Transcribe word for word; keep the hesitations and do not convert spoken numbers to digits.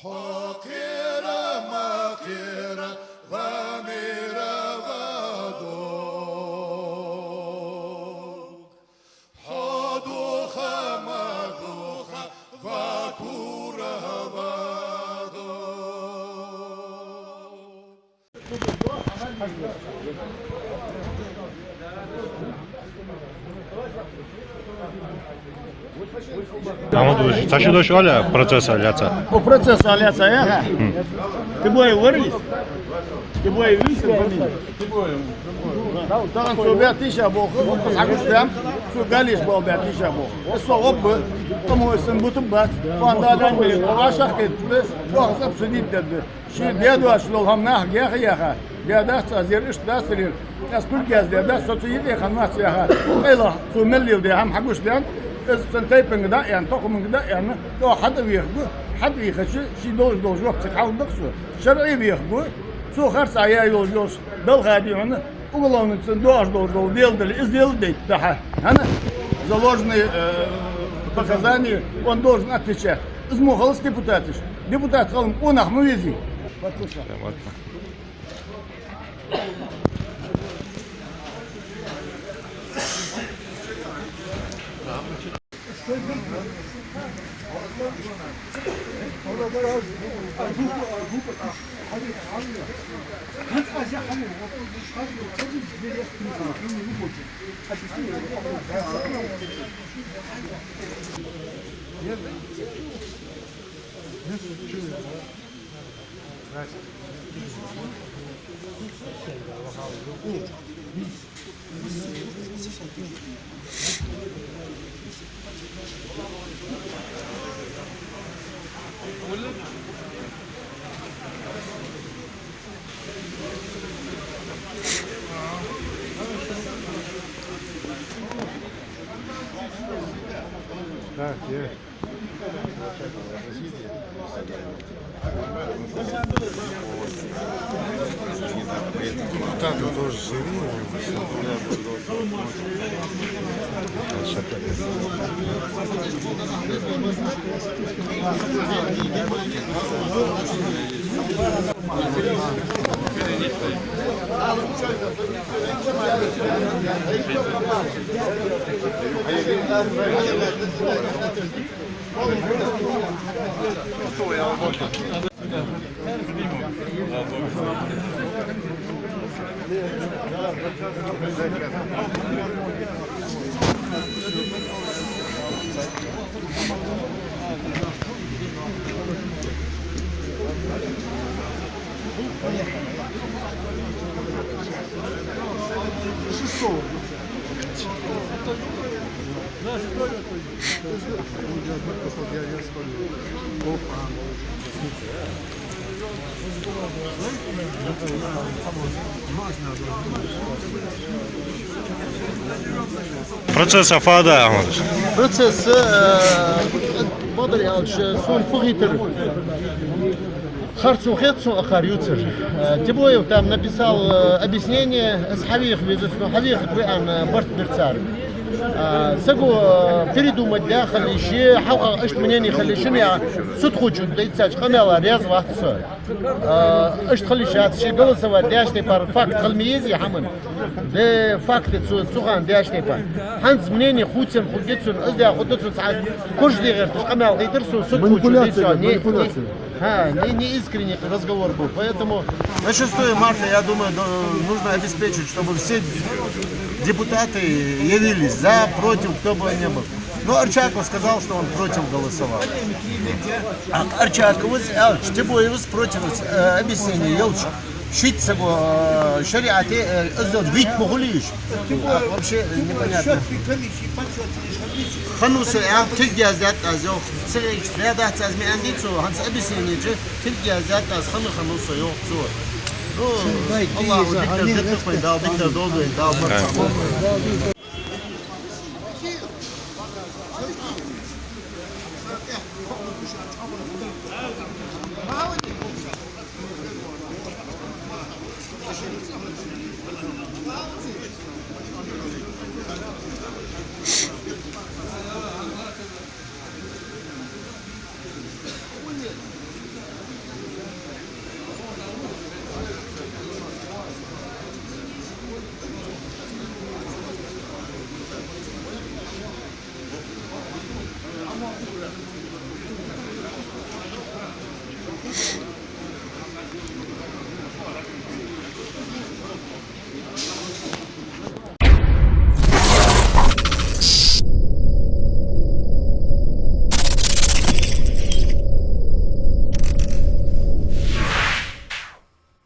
Хьо кхера ма кхера, ва мера ва дог. Хьо духа ма духа, ва кура ва дог. Ахьмад-Вуж, цхьа ши дош оал процесса лаьца? О, процесса лаьца, я? Хм. Тибоев вар из? Тибоев вар из фамилия? Тахан цо баьттий ша боху, хӀанз хьагуш дам, цо галеш бал баьттий ша боху. Со гӀобба, кому сан буту бац, фонда лан мили, вашах кет, боху, обсудить дадда. Ши дедош лол хӀама нах геха яха. Дедас аз ер ишта дацарел. Аз кулгяз дедас, со цу йитӀе хан мац яха. Къайла, цу меллил де хӀама хьагуш ден. Аз цан тайпанга да ян, тохуманга да ян. То хьада вехгу, хьада вехачи, ши долж долж жоп цик хьалдах со. ШарӀе вехгу, цу харца я йолж йолж. Далха дихьуна, уголовный цан дош долж дол, дел дали, из дел дейт, дахьа. ХӀана? За ложные, э, показания он должен отвечать. Из мо халас депутаташ. Депутат халам, он ахма вези. Баркуша. Так, есть. Депутаты тоже живые. Шестого. Процесс фу да, Ахьмад-Вуж? Процесс, э, бакъдар аьлча, сона фу хийтар. Харцо хет сона акхар ювцар. Э, Тибоев там написал, э, объяснение, аз хьавеха везац, но хьавехаргва аьнна, э, барт бир цар. Э, саго, э, передумать даь хила йиш я, хьалха иштта мнение хила йиш я, шуна я, суд хучун дайцача къамаьла раьза вац со. Э, иштта хила йиш яц, ши голосовать даьча тайпара факт хила ма езий хӀаман. Де факты цу, цу хана даьча тайпара. ХӀанз мнение хувцам хургья цун, аз даь хургда цун цхьа курш дегӀерташ къамаьл дайтар сона, суд хучун дайцача. Манипуляция, манипуляция. Ха, не, не искренний разговор был. Поэтому на шестое марта, я думаю, до-, нужно обеспечить, чтобы все депутаты явились, за, против, кто бы он ни был. Но Арчаков сказал, что он против голосовал. А Арчаковас аьлча, Тибоевас против, э, объяснение йолча. Шийтта саго, э, шариӀате, э, из йолча вит ма хулийш. А, вообще непонятно. Хануса, а, кулг яздаьд аз, йоах. Ца гӀерташ, я дац аз ма аьннадий цо, хӀанз объяснение чу кулг яздаьд аз, хана хануса, йоах цо. Ну, Аллаху дикадар дитта вайна, Дала дикадар долда вайна, Дала барт.